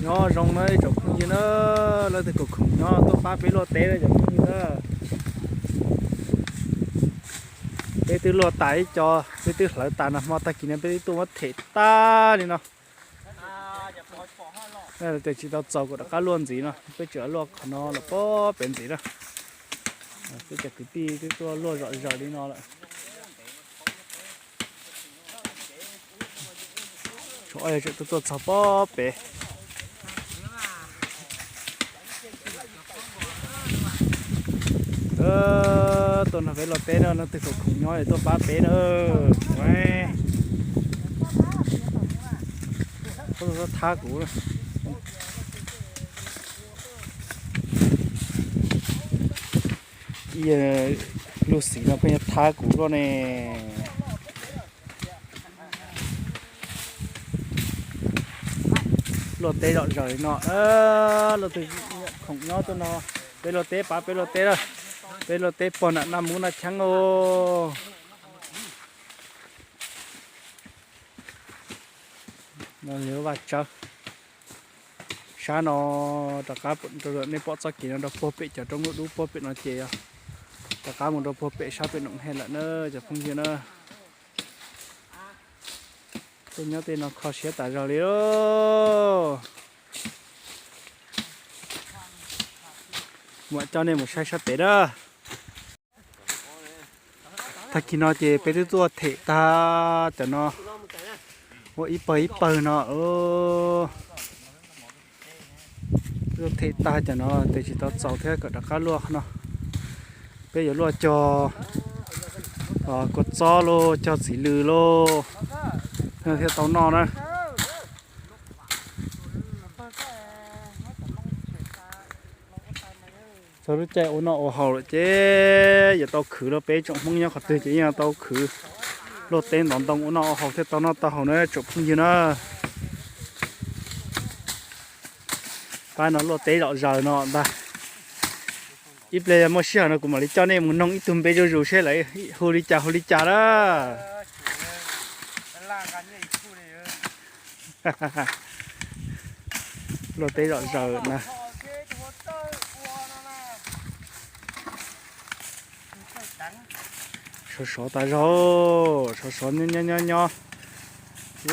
Nyob zoo na ib tsoom phooj ywg na, leej twg khoom khoom nyob tuaj pab peb luaj teb na cov phooj ywg na. Peb twb luaj tas ib co, peb twb hlawv tas nag hmo, tag kis no peb twb tuaj muab them tag li no. Tias tsis tau txaus kom rov qab luaj ntxiv no, peb tseem luaj qhov no los pem ntxiv na. Peb cov kwv tij twb tuaj luaj zom zaws li no lawm. Tshuav ob yog tseem tuaj tuaj txog pem. Tuaj nrog peb luaj teb na, leej twg khoom khoom nyob es tuaj pab peb na. Thab kuv. Ib yawg lub xim no pheej yuav thab kuv luaj ne. Luaj teb zom zaws li no, luaj teb khoom nyob tuaj no, peb luaj teb pab peb luaj teb lawm, peb luaj teb pog nam naj mub naj cheeb os. Vaj tsawb sab no rov qab, nej pom txoj kev no rau puag pem cov roob dub dub puag pem no ces yog rov qab mus rau puag pem sab pem Noom Hej lawm na cov phooj ywg na. Tuaj nyob tej no kho siab tas zog li os. Mam coj nej mus saib sab pem na. Tag kis no ces peb twb tuaj them tag cov no, ua ib pawg ib pawg no. Tuaj them tag cov no tes tsis tau txaus thiab kom rov qab luaj no. Peb yuav luaj cog kua txob lauj, cog txiv lws lauj, thiaj tau noj na. Txog lub caij ua noj ua haus lawm ces yuav tau khwv lauj, peb tsoom Hmoob nyob qhov twg ces yeej tau khwv. Luaj teb ntov ntoo ua noj ua haus thiaj tau noj tau haus na tsoom phooj ywg na. Pab no luaj teb zom zaws no ntag. Ib pliag yog muaj sij hawm no kuv mam li coj nej mus noog ib tug npe zuj zus seb lawv hu li cas hu li cas na. Luaj teb zom zaws na. Sov sov tas zog, sov sov nyob nyob nyob nyob.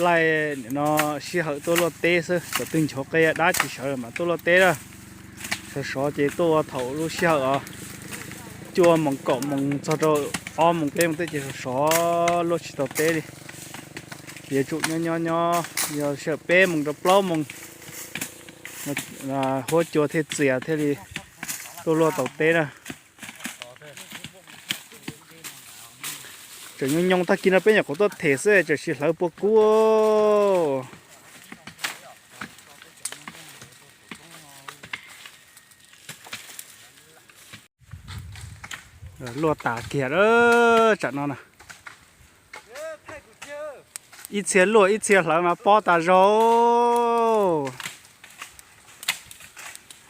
Laij no sij hawm tuaj luaj teb xwb, cov twg nchuav qe dab tsis sawv mas tuaj luaj teb na. Sov sov ces tuaj ua thaum lub sij hawm os, cuaj moos kaum moos txog rau ob moos peb moos tej ces sov sov luaj tsis tau teb li. Ces yuav tsum nyob nyob nyob, yog sij hawm peb moos rau plaub moos huab cua thiaj txias thiaj li tuaj luaj tau teb na. Tseem nyob nyob tag kis no peb nyuam qhuav tuaj them xwb tseem sim hlawv puas kub. Luaj tas kiag tsam no na. Ib txhia luaj ib txhia hlawv mas pob tas zog.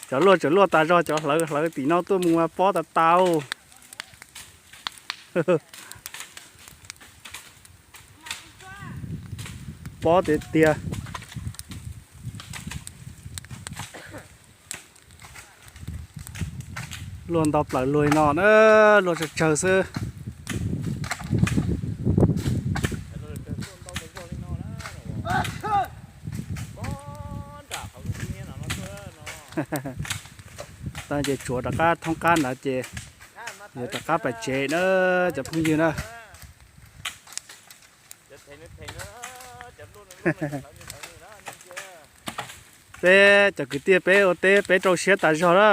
Cov luaj tseem luaj tas zog, cov hlawv hlawv tim no tuaj mus mas pob tas tas. Pob tiag tiag. Luaj ntau plaws luaj li no na, luaj tsawg tsawg xwb. Tag ces tsuav rov qab thoob qab ntawd ces yuav rov qab pais tsev na cov phooj ywg na. Peb cov kwv tij peb ua teb peb rau siab tas zog na.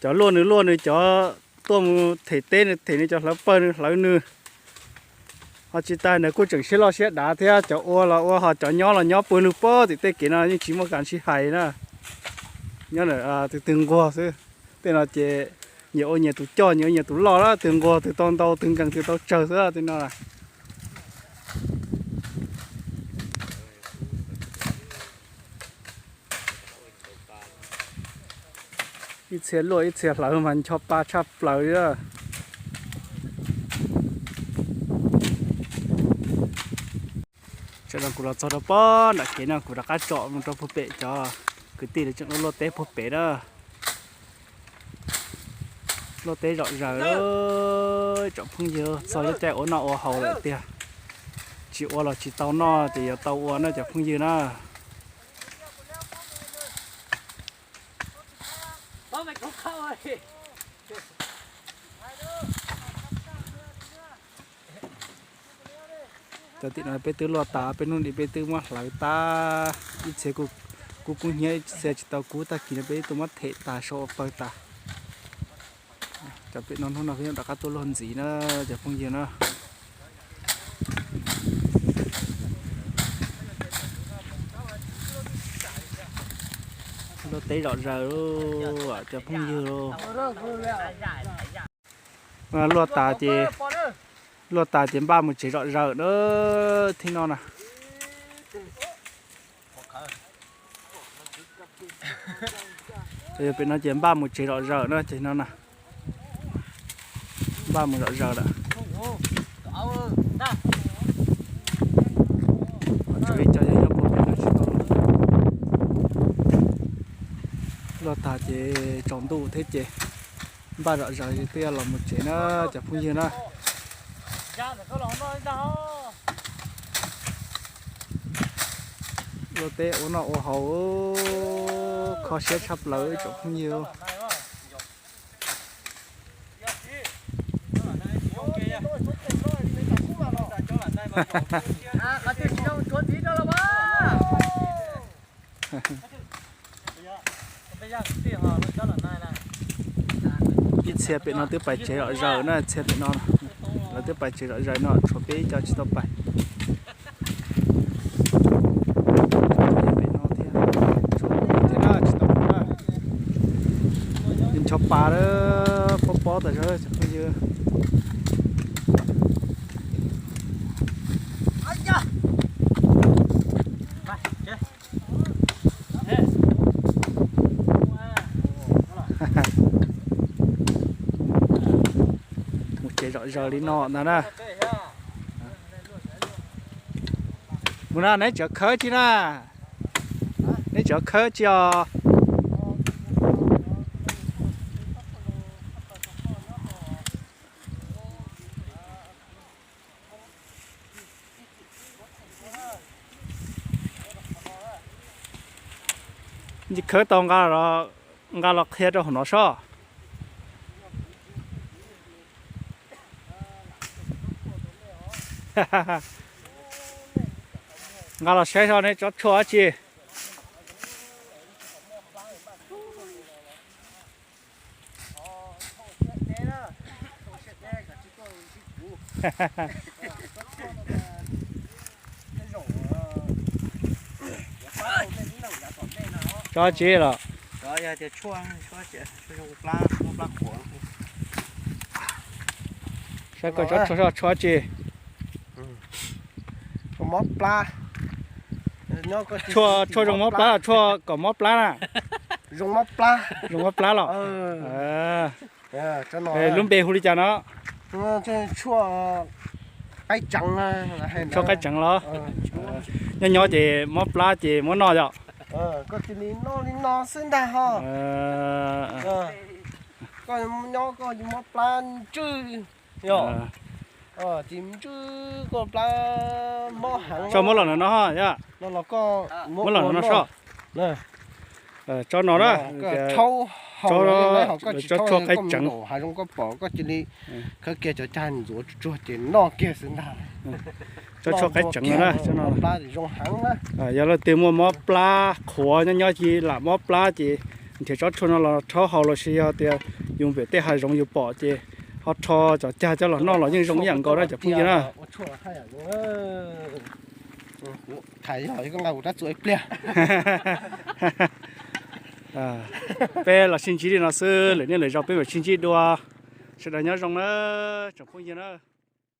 Cov luaj nws luaj nws, cov tuaj mus them teb nws them nws, cov hlawv pawg nws hlawv nws. Ho tsis tas nws kuj tseem siab loj siab dav thiab, cov ua los ua, ho cov nyob los nyob pw lug pem tim tej kev no yeej tsis muaj kas sib hais na. Nyob twg twg nquag xwb. Tej no ces nyias ua nyias tus coj, nyias ua nyias tus loj, twg nquag twg tau ntau, twg nkees twg tau tsawg xwb tej no. Ib txhia luaj ib txhia hlawv mas ncho pa tshaj plaws li. Tsam no kuv los txog rau pem nram kev no kuv rov qab tsom mus rau puag pem cov Kwv tij, lawv tseem luaj teb puag pem na. Luaj teb zom zaws, tsoom phooj ywg, txog lub caij ua noj ua haus lawm tiag. Tsis ua los tsis tau noj ces yuav tau ua na cov phooj ywg na. Cov tim no peb twb luaj tas, peb hnub ntawd peb twb muab hlawv tas. Ib txhia kuj kub hnyiab, ib txhia tsis tau kub, tag kis no peb twb muab them tas, sau ua pawg tas. Cov pem no hnub no peb yuav rov qab tuaj luag ntxiv na cov phooj ywg na. Luaj teb zom zaws cov phooj ywg. Luaj tas ces, luaj tas ces npaj mus tsev zom zaws na, thib no na. Pem no ces npaj mus tsev zom zaws na ces no na. Npaj mus zom zaws lawm. Tsuas ib co yog nyob puag pem no tsis tau. Luaj tag ces tsaus ntuj thiab ces npaj zom zaws twb yuav los mus tsev na cov phooj ywg na. Luaj teb ua noj ua haus, kho siab tshaj plaws ib tsoom phooj ywg. Ib txhia pem no twb pais tsev zom zaws na, txhia pem no lawv twb pais tsev zom zaws no, tshuav peb ib co tsis tau pais. Pem no thiab, tshuav thiab na, tsis tau pais na. Ncho pa lawm, pob pob tas zog cov phooj ywg. Mus tsev zom zaws li no ntag na. Mus na, neb tseem khawb tsi na? Neb tseem khawb tsi os? Tsis khawb tau, nqa los qhia rau hauv no sob. Nqa los saib seb neb tsob tshuaj dab tsi. Tsob tsi los? Saib koj tsob tshuaj, tshuaj tsi? Mob plab. Tshuaj, tshuaj zoo mob plab, tshuaj kom mob plab na. Zoo mob plab. Zoo mob plab los? Lub npe hu li cas no? Tshuaj qaib tseev. Tshuaj qaib tseev los? Nyob nyob ces mob plab ces muab noj yom? Koj cia li noj li no xwb ntag ho. Koj nyob koj mob plab ntswj yom? Ces ntswj koj plab mob heev. Tso muab los no no yom? No los koj muab los no no sob. Tsob no na. Tsob tshuaj qaib tseev. Hav zoov koj pom koj cia li khawb kiag cov cag ntxuav tsuag tsuag ces noj kiag xwb ntag. Tsob tshuaj qaib tseev no na, tsob no. Yog leej twg muaj mob plab qhuav nyob nyob tsis lam mob plab ces nrhiav tsob tshuaj no los rhaub haus, los sis yog tias yus pem tej hav zoov yus pom ces ho rho cov cag coj los noj los yeej zoo ib yam nkaus na cov phooj ywg na. Peb los sib ntsib li no xwb, lwm niaj lwm zaus peb mam sib ntsib dua. Sawv daws nyob zoo na tsoom phooj ywg na.